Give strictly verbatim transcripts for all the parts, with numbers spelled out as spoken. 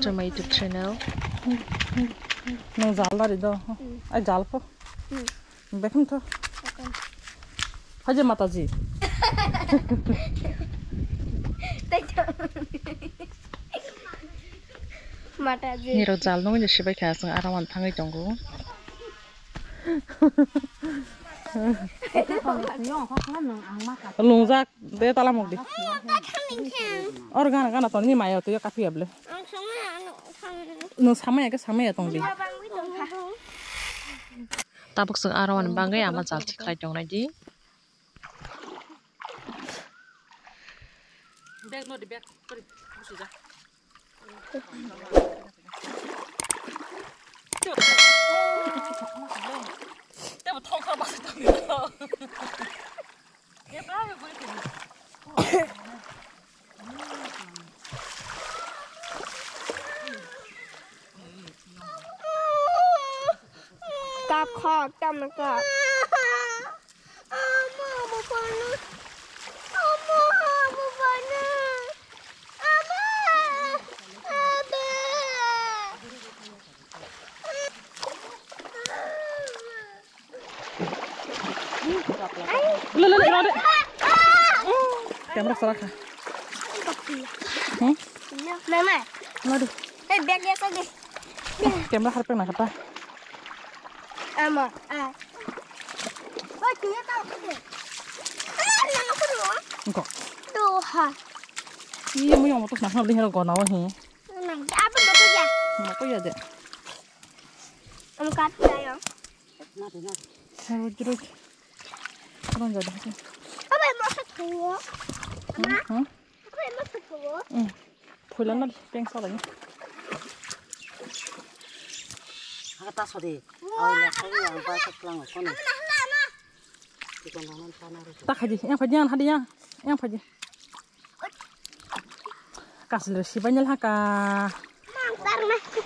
To my YouTube channel. Nang jal dari do. Ai jal po. Bekhum to. Haje Mataji. Mataji. Nirok jal nungwi sibai kha, chwng aram thangwi tongo. Lungjak de tala mok di. Or gana gana toni maya tuyo kapi able. Nung samaya ke samaya tong di. Tabuk chwng aro ani bagwi ama jal thik khlai tongnai di. Bag no di bag. Sorry. Busi ja. Tebo thong thong basi tong di. Kap kho, tam na kap. Ama, ama, bana. Ama, ama, bana. Ama, abe. Lo, lo, lo, lo, lo. Camera salah kah? Hmm? Mama. Aduh. Eh, bag ya saja. Camera harap nak apa? Ama, ah. Oh, dia tahu tu. Ama, nama aku dulu. Engkau. Doha. Iya, mau yang motor nak nak dengar kau nawa hi. Apa motor ya? Motor ya deh. Om kat tayo. Roj roj. Rong jadi sih. Apa yang masak tuh? Ama. Hmm? Apa yang masak tuh? Hmm. Phuila na peng sa lagi. Haka ta sodi. Au la sai yang ba sa klang ko ni. Ama na hla ama. Kita nanan tanah. Tak haji, yang haji, yang haji, yang, yang haji. Kasil sibai nyel haka.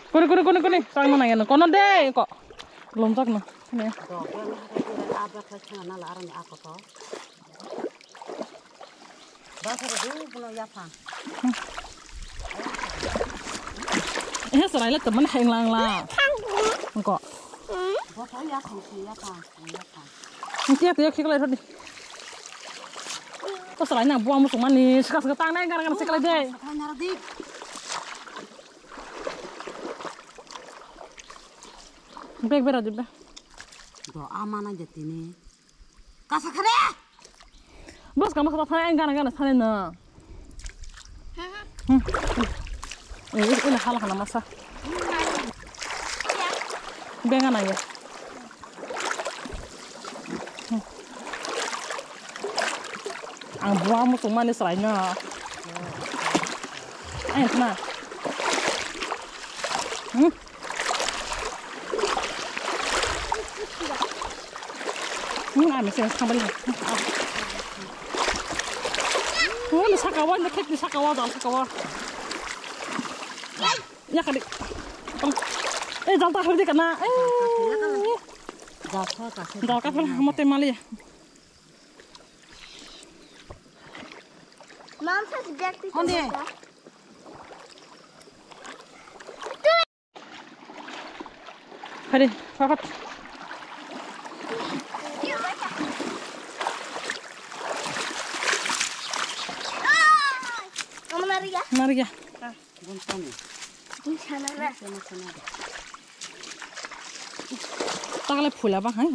Kuni, kuni, kuni, kuni. Sang mana yang kono de ko. Lomjak no. Ne. Dogen haka kira abra khai khana la arang ako to. Basar du buno yaphang. Eh, sarai le teman heng lang la. Ko. Boto yaphang si yaphang, yaphang. Tiya tiya khikla rodi. To sarai na buang musuk mani sika sika tang nai gara gara sikla de. Sarai na rodi. Bag bera jibbe. Do amana jatini. Kasa khare. Bos kama kata thani gana gana thani na. Hmm. Eh, ini hala hala masa. Benga na ya. Hmm. Ang buang musuk mani sarai na. Ayo na. Hmm. Hmm, ah, mesti mesti kembali. Oh, ni sakawa, ni kek ni sakawa, dah sakawa. Ya kali. Eh, jal tak hadi kana. Eh. Jal ka phal mate mali. Mam sa sejak tu. Mandi. Hadi, papat. Kamu lari ya? Lari ya. Buntani. Ini sana na. Sana sana. Takle phula ba hai.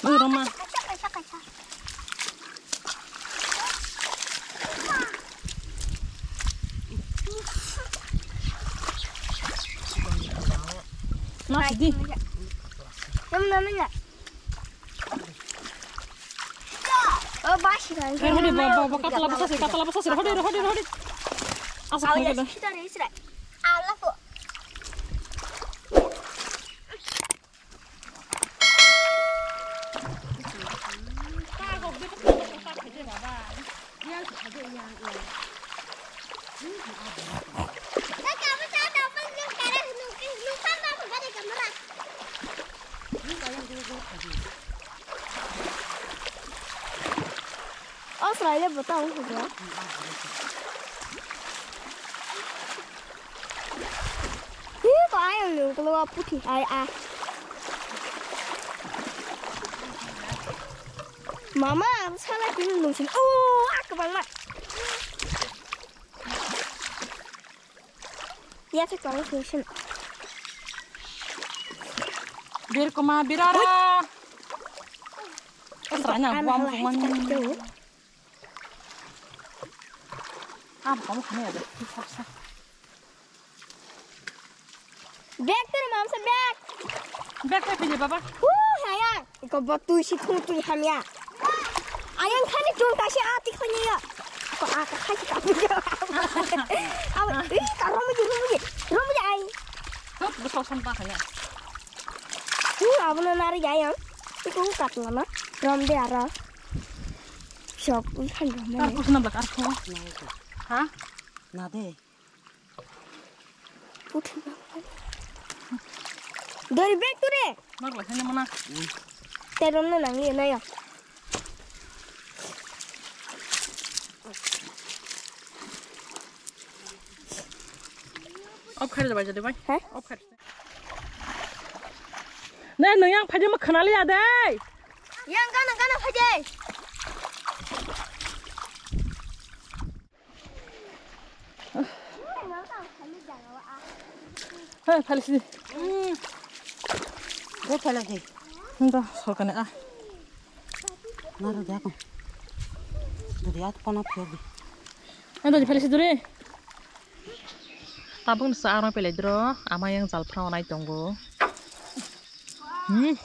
Ui, Roma. Kaisa, kaisa, kaisa. Mas di. Nam, nam, nam. Oh, basi kan. Eh, hodi, bo, bo, bo, katla basa sih, katla basa sih. Hodi, hodi, hodi. Asa kena. Oh, seraya botol juga. Ayang nung kolo puthi ai a. Mama, ang sala kini nung sin. Oh, aku bang ma. Ya, tak bang sin. Bir kuma birara. Terus ranya buang buang. Apa kamu kena ya? Bisa bisa. Bag tu mam sa bag. Bag tu pilih baba. Huh, sayang. Iko botui si khung tui hamya. Ayang khani chung ta si ati khani ya. Ko aka khai ka. Aw, ih, ka romu ji, romu ji. Romu ji ai. Tuh, besok sampah ya. Huh, abuna nari ayang. Iko kat lama. Rom de ara. Sok, ui khan rom. Ah, kusna bakar kho. Ha? Na de. Dori bag tu re. Mak la sene mana. Te rom na nang ye na ya. Off khai da bai, jadi bai. He? Off khai. Ne, nang yang phai de ma khana liya de. Yang gana gana phai de. Hei, phalisi. Hmm. Go phalisi. Nda, sorkani a. Naro dia ko. Dari at pana phiyok di. Nda di phalisi duri. Tabuk nisa arang pelai dro, ama yang jal phrang nai tongo. Hmm.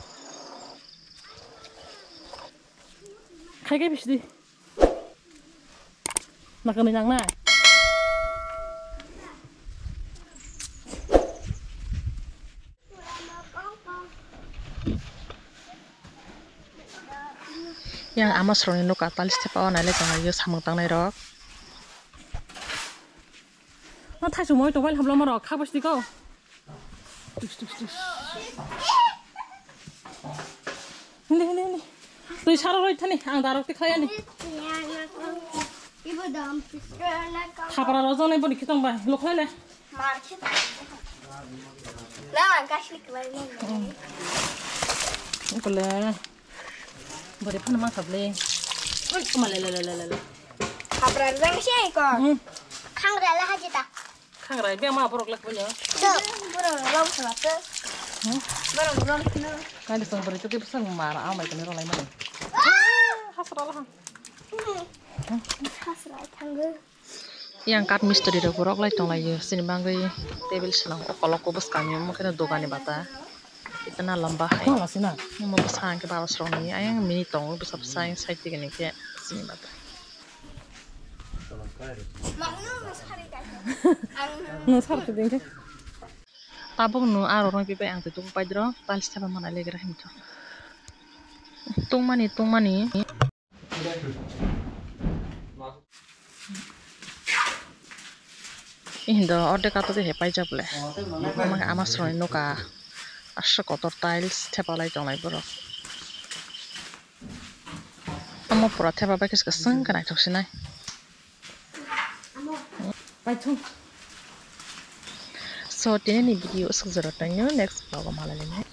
Khai khai bisi di. Nakanwi nangnai. Yang ama sroni nuka talis tepa o nailai tonglai o samung tangnai rok. No thaichung moi tongbai hamlo ma rok kha bwsdi ko. Tus, tus, tus. Hindi, hindi, hindi. Twi saro roi thani, ang darok tikhlai ani. Ibu dam. Thapra rojong nai boni khitong bai, lok lai le. Na, ang kasli klai ni. Kole. Bori phano ma khablai. Oi, kuma le, le, le, le, le. Thapra rojong se ko. Hmm. Khangra le hajita. Khangrai be ma borok lek banya. Borok rok lok sama to. Hmm? Borok rok no. Nai de song bori to ke sang mara amai kene rolai mani. Hasra la. Hasra thango. Yang kat mistri rok borok lai tong lai yo. Sini bangwi table selang o kolok ko bwskang yo mo khe dogani bata. Itana lamba hai. Mo bwsa ang khe baba srong ni ayang mini tongo bwsa bwsa ayang side dige ni khe sini bata. Nwng sar khe ding khe. Tabuk nwng aro rong pipai ang twi tubu paidro, tiles thapa mana legra himtho. Tungmani, tungmani. Ihindo ordek ato de hepai jak le. Ama, ama sroni nuka. Aswk kotor tiles thepalai tonglai borok. Omo pura thepa bai khe swkang naithok sinai. So, tini ni video swk jora tongyo, next vlog o malai nai.